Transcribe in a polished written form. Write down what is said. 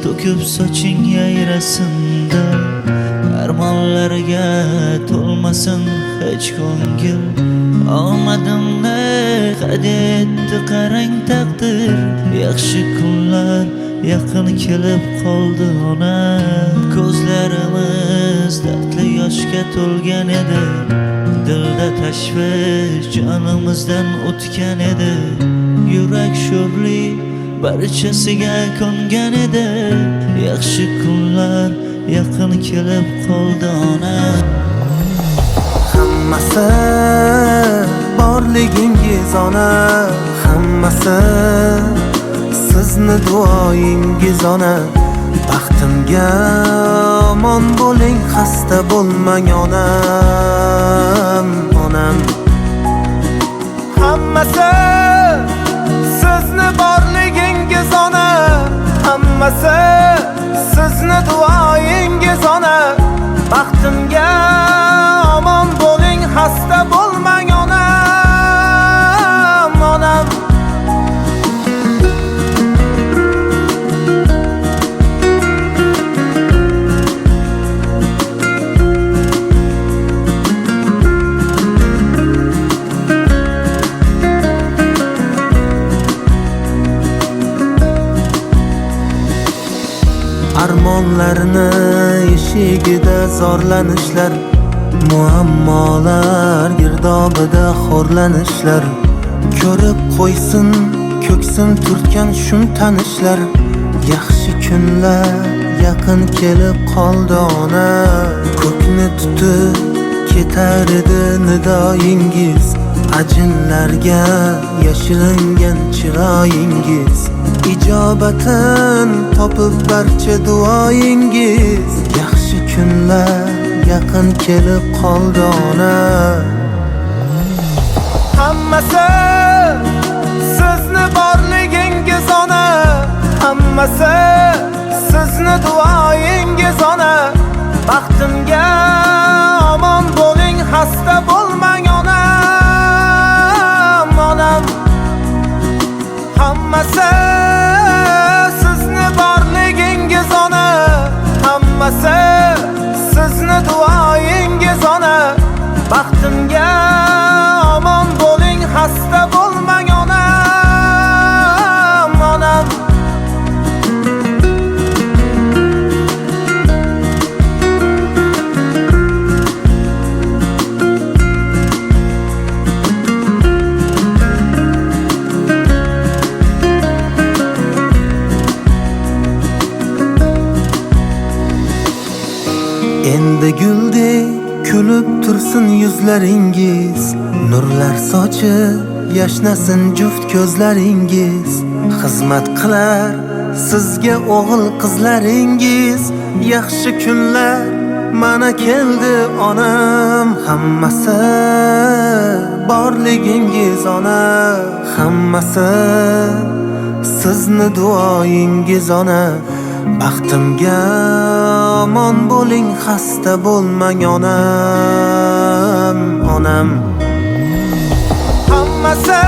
to'kib soching yayrasin dil. Armonlarga to'lmasin hech ko'ngil. Omadimni qad etdi qarang taqdir. Yaxshi kunlar yaqin kelib qoldi ona. Ko'zlarimiz dardli yoshga to'lgan edi. Dilda tashvish jonimizdan o'tgan edi. Yurak sho'rli barchasiga ko'ngan edi. Yaxshi kunlar yaqin kelib qoldi ona. Hammasi borligingiz ona, hammasi sizni duoyingiz ona. Baxtimga omon bo'ling, xasta bo'lmang onam, onam. Hammasi sizni borligingiz ona, hammasi sizni duoyingiz ona. Baxtimga omon bo'ling, xasta bo'lmang onam, onam. Armonlarni eshigida zorlanishlar, muammolar girdobida xo'rlanishlar. Ko'rib qo'ysin ko'ksin turtgan shum tanishlar. Yaxshi kunlar yaqin kelib qoldi ona. Ko'kni tutib ketar edi nidoyingiz, ajinlarga yashiringan chiroyingiz. Ijobatin topib barcha duoyingiz. Yaxshi kunlar yaqin kelib qoldi ona. Hammasi sizni borligingiz ona, hammasi sizni duoyingiz ona. Baxtimga omon bo'ling, xasta bo'lmang onam, onam. Hammasi sizni borligingiz ona, hammasi sizni duoyingiz ona. Baxtimga omon bo'ling, xasta bo'lmang onam, onam. Endi guldek kulib tursin yuzlaringiz, nurlar sochib yashnasin juft ko'zlaringiz. Xizmat qilar sizga o'g'il qizlaringiz. Yaxshi kunlar mana keldi onam. Hammasi borligingiz ona, hammasi sizni duoyingiz ona. Baxtimga omon bo'ling, xasta bo'lmang onam, onam. Hammasi